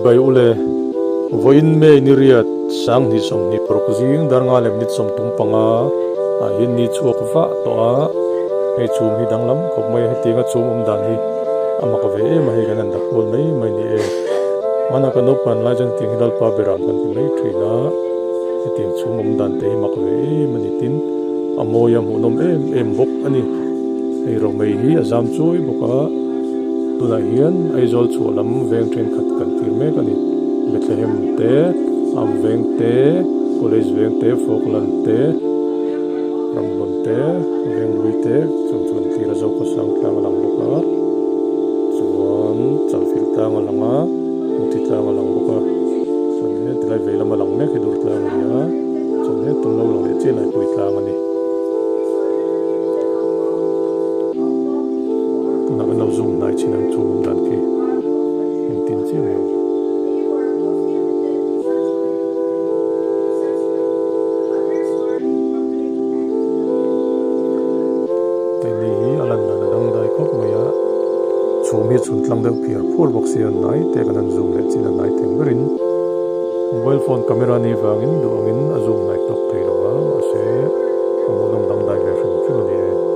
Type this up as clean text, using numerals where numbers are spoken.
Chibai ule, vawiin May ni riat 2026 zing dar nga leh minute 35 ah hian ni chhuak vah tawh a, hei chhum hi danglam khawp mai a, hetianga chhum awm dan hi a mak ve em a hei kan han dak kual mai mai ni e. Hmanah kan naupan lai chuan hetiang hi Lalpa beram kan ti mai thin a, hetiang chhum awm dan te hi mak ve em a ni tin a mawi a hmuhnawm em em bawk a ni. Hei romei hi a zam chuai bawk a. Tunah hian Aizawl chhuah lam veng thenkhat kan tir mek a ni. Bethlehem te, Am veng te, College veng te, Falkland te, Ramhlawn te, Venghlui te chung chu kan tir a, Zokhawsang tlang a lang bawk a, chuan Chalfilh tlang a lang a, Muthi tlang a lang bawk a, chuan he tilai vei lama lang mek hi dur tlang a ni a, chuan he tun lo lang leh chiah Laipui tlang a ni. Tunah kan lo zoom hnai chin ang chu awm dan khi engtin chiah nge aw. Keini hi a lan dan a dang dai khawp mai a, chhum hi a chhun tlang deuh phiar phuar bawk sia hnai te kan han zoom leh chin a hnai theng berin mobile phone camera ni vangin duh angin a zoom hnai tawk thei lo a mahse a hmuhnawm dangdai ve hrim hrim a ni e.